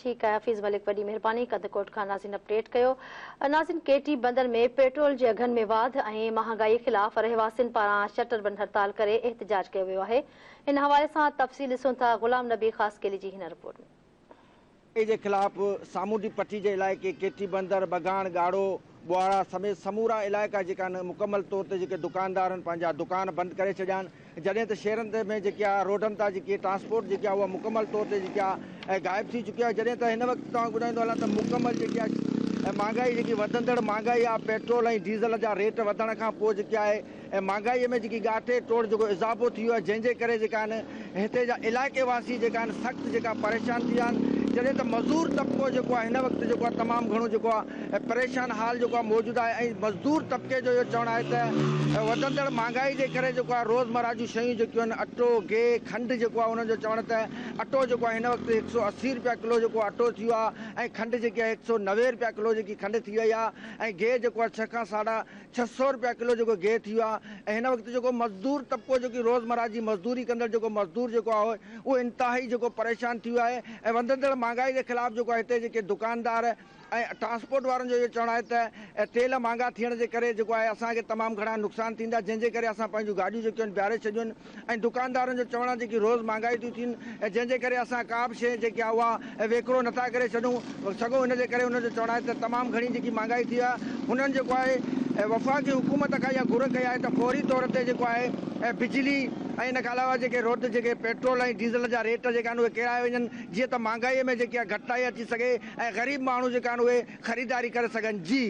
ٺيڪ آهي حفيظ ملڪ وڏي مهرباني ڪنڌڪوٽ کان ناظرين اپڊيٽ ڪيو. ناظرين ڪيٽي بندر ۾ پيٽرول جي اگهن ۾ واڌ ۽ مهانگائي خلاف رهواسين پاران شٽر بند هڙتال ڪري احتجاج ڪيو ويو آهي. ان حوالي سان تفصيل ڏسون ٿا غلام نبي خاصخيلي جي هن رپورٽ ۾. جي خلاف سامونڊي پٽي جي علائقي ڪيٽي بندر، ٻگهاڻ، ڳاڙهو، ٻوهاڙا سميت سمورا علائقا جيڪا آهن مڪمل طور تي جيڪي دڪاندارن پنهنجا دڪان بند ڪري ڇڏيا آهن جڏهن ته شهرن تي ۾ جيڪي آهي روڊن تان جيڪي ٽرانسپورٽ جيڪي آهي اها مڪمل طور تي جيڪي آهي غائب ٿي چڪي آهي جڏهن ته هن وقت توهان ٻڌائيندو هلان ته مڪمل جيڪي آهي مهانگائي جيڪي وڌندڙ مهانگائي آهي پيٽرول ۽ ڊيزل جا ريٽ وڌڻ کان پوء جيڪي آهي ۽ مھانگائي ۾ جيڪي ڳاٽي ٽوڙ جيڪو اضافو ٿي ويو آهي جنهن جي ڪري جيڪا آهن هتي جا علائقي واسي جيڪا آهن سخت جيڪا پريشان ٿي ويا آهن جڏهن ته مزور طبقو جيڪو آهي هن وقت جيڪو آهي تمام گهڻو جيڪو آهي پريشان حال جيڪو آهي موجود آهي ۽ مزدور طبقي جو اهو چوڻ آهي ته وڌندڙ مھانگائي جي ڪري جيڪو آهي روزمره جون شيون جيڪيون آهن اٽو گيهه کنڊ جيڪو آهي انهن جو چوڻ ته اٽو جيڪو آهي هن وقت هڪ سو 80 رپيا ڪلو جيڪو اٽو ٿي ويو آهي ۽ کنڊ جيڪي آهي هڪ سو 90 رپيا ڪلو جيڪي کنڊ ٿي وئي آهي ۽ گيهه جيڪو آهي ڇهه کان ساڍا 600 رپيا ڪلو جيڪو گيهه ٿي ويو آهي ۽ هن وقت جيڪو مزدور طبقو جيڪي روزمره جي مزدوري ڪندڙ جيڪو مزدور جيڪو آهي اهو انتهائي جيڪو پريشان ٿي ويو آهي ۽ وڌندڙ مهانگائي جي خلاف جيڪو آهي هتي جيڪي دڪاندار ۽ ٽرانسپورٽ وارن جو اهو چوڻ آهي ته تيل مهانگا ٿيڻ جي ڪري جيڪو آهي اسان کي تمام گهڻا نقصان ٿيندا جنهن جي ڪري اسان پنهنجون گاڏيون جيڪيون آهن بيهاري ڇڏيون آهن ۽ دڪاندارن جو چوڻ آهي جيڪي روز مهانگائي ٿيون ٿين جنهن جي ڪري اسان ڪا به شيء جيڪي آهي اها ويڪرو نٿا ڪري ڇڏون سگهون ان جي ڪري انهن جو چوڻ آهي ته تمام گهڻي جيڪي مهانگائي ٿي آهي هنن جيڪو آهي وفاقي حڪومت کان اها گهر ڪئي آهي ته فوري طور تي جيڪو آهي بجلي ۽ ان کان علاوه جيڪي روڊ جيڪي پيٽرول ۽ ڊيزل جا ريٽ جيڪا آهن اهي ڪيرايا وڃن جيئن ته مهانگائي ۾ جيڪي آهي گهٽتائي اچي سگهي ۽ غريب ماڻهو جيڪا آهن اهي خريداري ڪري سگهن جي.